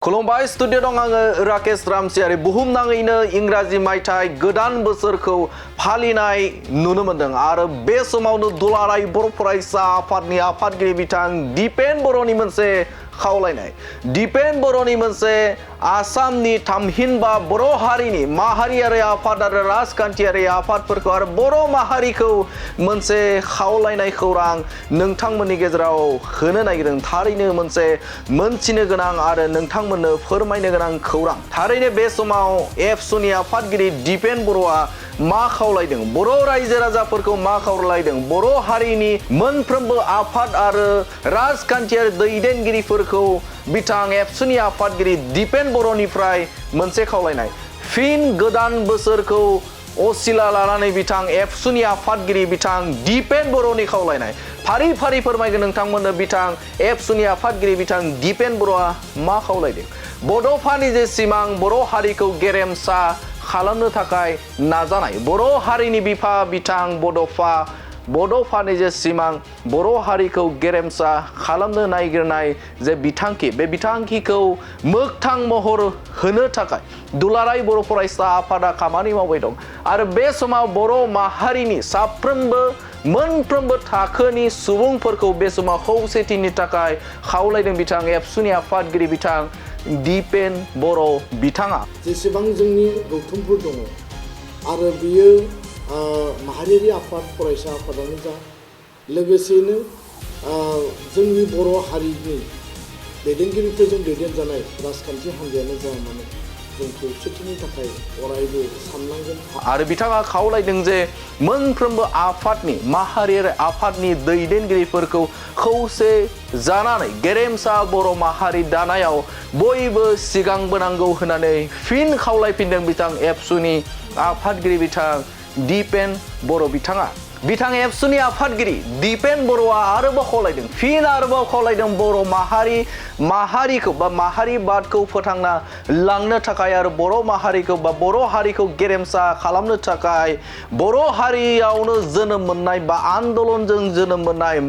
खुलुमबाय स्टुडिअ दं आङो राकेश रामसियारि बुहुमनाङैनो इंराजि मायथाइ गोदान बोसोरखौ फालिनाय नुनो मोन्दों आरो बे समावनो दुलाराय बर' फरायसा आफादनि आफादगिरि बिथां दिपेन बर'नि मोनसे खावलायनाय दिपेन बर'नि मोनसे आसामनि थामहिनबा बर' हारिनि माहारियारि आफाद आरो राजखान्थियारि आफादफोरखौ आरो बर' माहारिखौ मोनसे खावलायनाय खौरां नोंथांमोननि गेजेराव होनो नागिरदों थारैनो मोनसे मोनथिनो गोनां आरो नोंथांमोननो फोरमायनो गोनां खौरां थारैनो बे समाव एबसुनि आफादगिरि दिपेन बर'आ मा खावलायदों बर' रायजो राजाफोरखौ मा खावलायदों बर' हारिनि मोनफ्रोमबो आफाद आरो राजखान्थियारि दैदेनगिरिफोरखौ बिथां एबसुनि आफादगिरि दिपेन बर'निफ्राय मोनसे खावलायनाय फिन गोदान बोसोरखौ असिला लानानै बिथां एबसुनि आफादगिरि बिथां दिपेन बर'नि खावलायनाय फारि फारि फोरमायगोन नोंथांमोननो बिथां एबसुनि आफादगिरि बिथां दिपेन बर'आ मा खावलायदों बड'फानि जे सिमां बर' हारिखौ गेरेमसा खालामनो थाखाय नाजानाय बर' हारिनि बिफा बिथां बड'फानि जे सिमां बर' हारिखौ गेरेमसा खालामनो नागिरनाय जे बिथांखि बे बिथांखिखौ मोगथां महर होनो थाखाय दुलाराय बर' फरायसा आफादा खामानि मावबाय दं आरो बे समाव बर' माहारिनि मोनफ्रोमबो थाखोनि सुबुंफोरखौ बे समाव खौसेथिनि थाखाय खावलायदों बिथां एबसुनि आफादगिरि बिथां दिपेन बर' बिथाङा जेसेबां जोंनि गौथुमफोर दङ आरो बियो माहारियारि आफाद फरायसा आफादानो जा लोगोसेनो जोंनि बर' हारिनि दैदेनगिरिफोरजों दैदेनजानाय राजखान्थि हान्जायानो जा मानो जों खौसेथिनि थाखाय अरायबो साननांगोन आरो बिथाङा खावलायदों जे मोनफ्रोमबो आफादनि माहारियारि आफादनि दैदेनगिरिफोरखौ खौसे जानानै गेरेमसा बर' माहारि दानायाव बयबो सिगांबोनांगौ होननानै फिन खावलायफिनदों बिथां एबसुनि आफादगिरि बिथां दिपेन बर' बिथाङा बिथां एबसुनि आफादगिरि दिपेन बर'आ आरोबाव खावलायदों बर' माहारिखौ बा माहारिबादखौ फोथांना लांनो थाखाय आरो बर' माहारिखौ बा बर' हारिखौ गेरेमसा खालामनो थाखाय बर' हारियावनो जोनोम मोननाय बा आन्दलनजों जोनोम मोननाय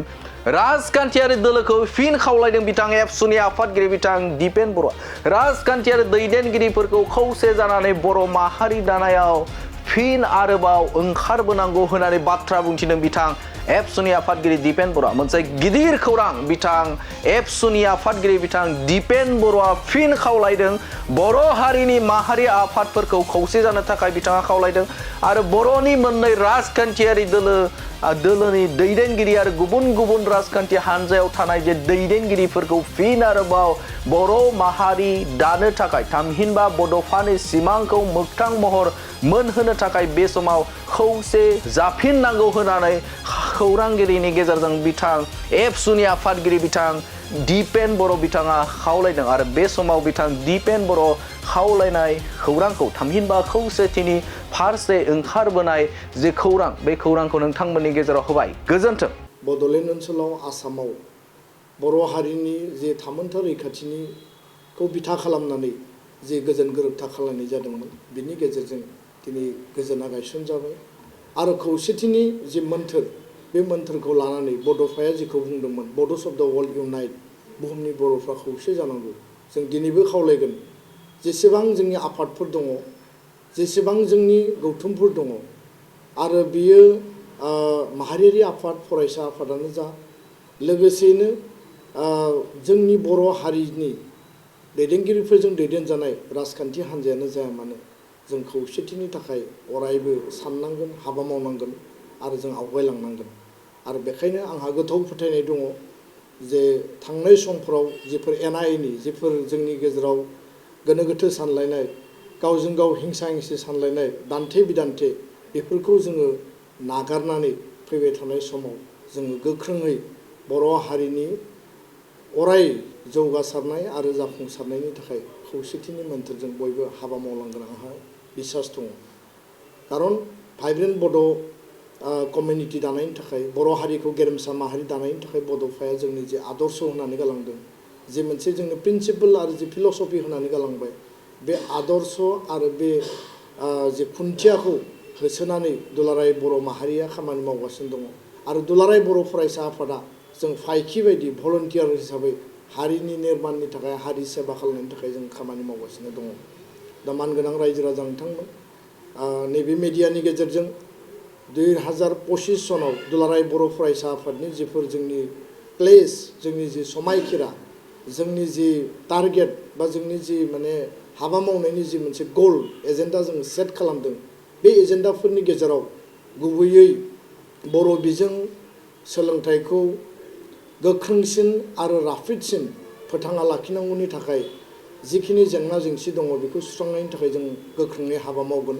राजखान्थियारि दोलोखौ फिन खावलायदों बिथां एबसुनि आफादगिरि बिथां दिपेन बर'आ राजखान्थियारि दैदेनगिरिफोरखौ खौसे जानानै बर' माहारि दानायाव फिन आरोबाव ओंखारबोनांगौ होननानै बाथ्रा बुंथिदों बिथां एबसुनि आफादगिरि दिपेन बर'आ मोनसे गिदिर खौरां बिथां एबसुनि आफादगिरि बिथां दिपेन बर'आ फिन खावलायदों बर' हारिनि माहारि आफादफोरखौ खौसे जानो थाखाय बिथाङा खावलायदों आरो बर'नि मोननै राजखान्थियारि दोलोनि दैदेनगिरि आरो गुबुन राजखान्थि हान्जायाव थानाय जे दैदेनगिरिफोरखौ फिन आरोबाव बर' माहारि दानो थाखाय थामहिनबा बड'फानि सिमांखौ मोगथां महर मोनहोनो थाखाय बे समाव खौसे जाफिननांगौ होननानै खौरांगिरिनि गेजेरजों बिथां एबसुनि आफादगिरि बिथां दिपेन बर' बिथाङा खावलायदों आरो बे समाव बिथां दिपेन बर' खावलायनाय खौरांखौ थामहिनबा खौसेथिनि फारसे ओंखारबोनाय जे खौरां बे खौरांखौ नोंथांमोननि गेजेराव होबाय गोजोन्थों बड'लेण्ड ओनसोलाव आसामाव बर' हारिनि जे थामोन्था रैखाथिनिखौ बिथा खालामनानै जे गोजोन गोरोबथा खालामनाय जादोंमोन बिनि गेजेरजों दिनै गोजोना गायसनजाबाय आरो खौसेथिनि जे मोन्थोर बे मोन्थोरखौ लानानै बड'फाया जेखौ बुंदोंमोन बड'स अफ द वर्ल्ड इउनाइट बुहुमनि बर'फ्रा खौसे जानांगौ जों दिनैबो खावलायगोन जेसेबां जोंनि आफादफोर दङ जेसेबां जोंनि गौथुमफोर दङ आरो बियो माहारियारि आफाद फरायसा आफादानो जा लोगोसेनो जोंनि बर' हारिनि दैदेनगिरिफोरजों दैदेनजानाय राजखान्थि हान्जायानो जाया मानो जों खौसेथिनि थाखाय अरायबो साननांगोन हाबा मावनांगोन आरो जों आवगायलांनांगोन आरो बेखायनो आंहा गोथौ फोथायनाय दङ जे थांनाय समफोराव जिफोर एना एनि जिफोर जोंनि गेजेराव गोनो गोथो सानलायनाय गावजों गाव हिंसा हिंसि सानलायनाय दान्थे बिदान्थे बेफोरखौ जोङो नागारनानै फैबाय थानाय समाव जोङो गोख्रोङै बर' हारिनि अराय जौगासारनाय आरो जाफुंसारनायनि थाखाय खौसेथिनि मोन्थोरजों बयबो हाबा मावलांगोन आंहा बिसास दङ खारन भाइब्रेन्ट बड' कमिउनिटि दानायनि थाखाय बर' हारिखौ गेरेमसा माहारि दानायनि थाखाय बड'फाया जोंनि जे आदर्श होनानै गालांदों जे मोनसे जोंनि प्रिन्सिपल आरो जे फिलसफि होनानै गालांबाय बे आदर्श आरो बे जे खुन्थियाखौ होसोनानै दुलाराय बर' माहारिया खामानि मावगासिनो दङ आरो दुलाराय बर' फरायसा आफादा जों फायखि बायदि भलन्टियार हिसाबै हारिनि निर्माणनि थाखाय हारि सेबा खालामनायनि थाखाय जों खामानि मावगासिनो दङ। दा मानगोनां रायजो राजा नोंथांमोन नैबे मिडियानि गेजेरजों 2025 सनाव दुलाराय बर' फरायसा आफादनि जिफोर जोंनि प्लेस जोंनि जि समायखिरा जोंनि जि टारगेट बा जोंनि जि माने हाबा मावनायनि जि मोनसे गोल एजेन्डा जों सेट खालामदों बे एजेन्डाफोरनि गेजेराव गुबैयै बर' बिजों सोलोंथाइखौ गोख्रोंसिन आरो राफोदसिन फोथांना लाखिनांगौनि थाखाय जिखिनि जेंना जेंसि दङ बेखौ सुस्रांनायनि थाखाय जों गोख्रोङै हाबा मावगोन।